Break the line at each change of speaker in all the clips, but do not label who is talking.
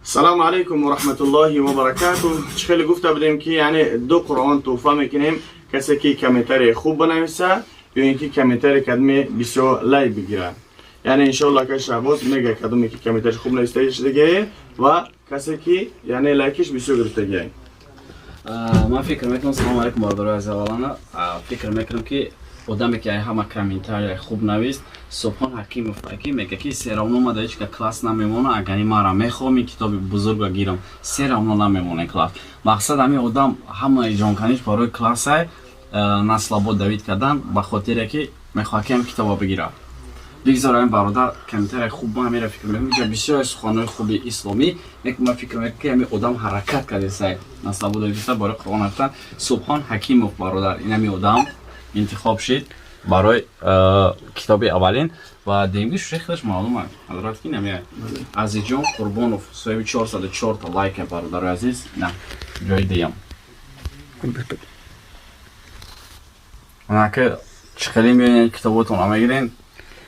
Салому алайкум ва раҳматуллоҳи ва баракату. Чӣ хеле гуфта будем, ки яъне ду Қуръон тӯҳфа мекунем, касе ки комментарии хуб бинависа ё ин ки комментарий кадме бисёр лайк бигирад. Яъне, иншоалло, ака Шаҳбоз мега, кадоме ки комментарий хуб навистагие ва касе ки, яъне, лайкиш бисёр гирифтагие.
Ман фикр мекунам, салому алайкум, бародарои азиз. Аввалана фикр мекунам, ки одаме ки ай ҳама комментария хуб навист, Субҳон Ҳакимов, ки мега, ки всё равно ма дар ҳеҷ ка класс намемона, агар мара мехоҳам ин китоби бузурга гирам, всё равно намемона класс. Мақсад, ҳамин одам ҳамаи ҷонканиш барои классай на слабо давить кардан, ба хотире ки мехоҳад, ки ҳам китоба бигирад. Бигзор ҳамин бародар комментария хуб, ман ҳамира фикр мекунам, ҷа бисёр суханҳои хуби исломӣ. Ман фикр мекунам, ки ҳамин одам ҳаракат кардесай, на слабо давить барои Қуръон рафтан. Субҳон Ҳакимов бародар, ин ҳамин одам интихоб шид барои китоби аввалин ва дуюмги шуше худаш маълум аст, ҳазрат, ки нами Азизҷон Қурбонов, соҳиби 404 та лайка, бародари азиз, на ҷои дуюм. Онаки чӣ хеле меоянд, китоботонро мегирен,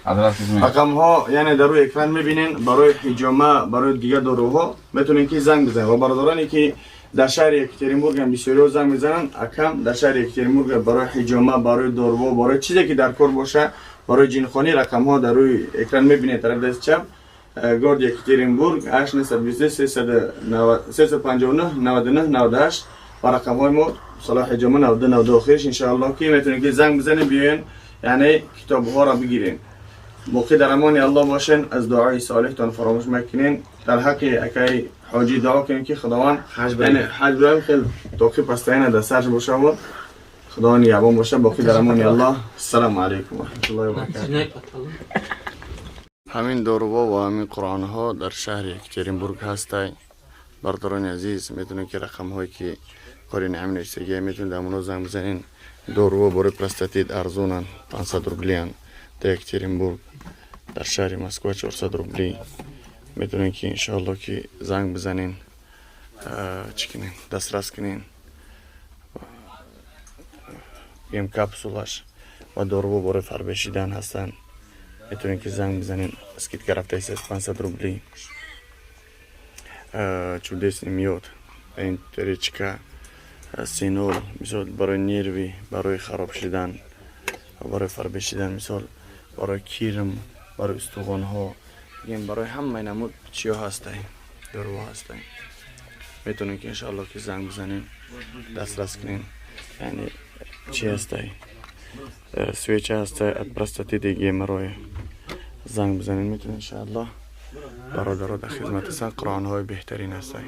ҳазрат.
Рақамҳо, яъне, дар рӯи экран мебинен. Барои ҳиҷома, барои дигар доруҳо метавонем, ки занг бизанем. Ва бародароне ки дар шаҳри Екатеринбург ҳам, бисёриҳо занг мезананд, акам дар шаҳри Екатеринбург барои ҳиҷома, барои доруҳо, барои чизе ки дар кор боша, барои ҷинхонӣ, рақамҳо дар рӯи экран мебинед, тарафи дасти чап, город Екатеринбург, 8 923 359 99 98 ва рақамҳои мо, Салоҳ ҳиҷома, 92 92 охириш. Иншоаллоҳ, ки метавонед, ки занг бизанед, биёен, яъне китобҳоро бигирен. Боқӣ дар амони Аллоҳ бошен, аз дуои солиҳтон фаромӯш макунен. Дар ҳаққи акаи Ҳоҷӣ дуо кунем, ки Худованд, яъне, ҳаҷ барем, хел тоқи постоянно дар сарш боша ва Худованд нигаҳбон боша. Боқӣ дар амони Аллоҳ. Ассалому алайкум ва раҳматуллоҳи ва баракатуҳ. Ҳамин доруҳо ва ҳамин Қуръонҳо дар шаҳри Екатеринбург ҳастай. Бародарони азиз, метавонед, ки рақамҳое ки кори ҳамин нависагия, метавонед дар онҳо занг бизанед. Доруҳо барои простатит арзонанд, 500 рублиянд дар Екатеринбург, дар шаҳри Москва 400 рубли. Метавонед, ки иншоалло, ки занг бизанен, чӣ кунен, дастрас кунен. Гем капсулаш ва доруҳо барои фарбешидан ҳастанд, метавонед, ки занг бизанен. Скидка рафтаист, 500 рубли. Чудесный мёд, речка, синол, мисол, барои нерви, барои хароб шидан, барои фарбешидан, мисол, барои кирм, барои устухонҳо, бигем, барои ҳамаи намуд чиё ҳастай, доруҳо ҳастай. Метавонем, ки иншоалло, ки занг бизанем, дастрас кунем. Яъне, чи ҳастай, свеча ҳастай от простатита, геморроя. Занг бизанем, метавонем, иншоаллоҳ. Бародаро дар хизмат ҳастанд, Қуръонҳои беҳтарин ҳастай.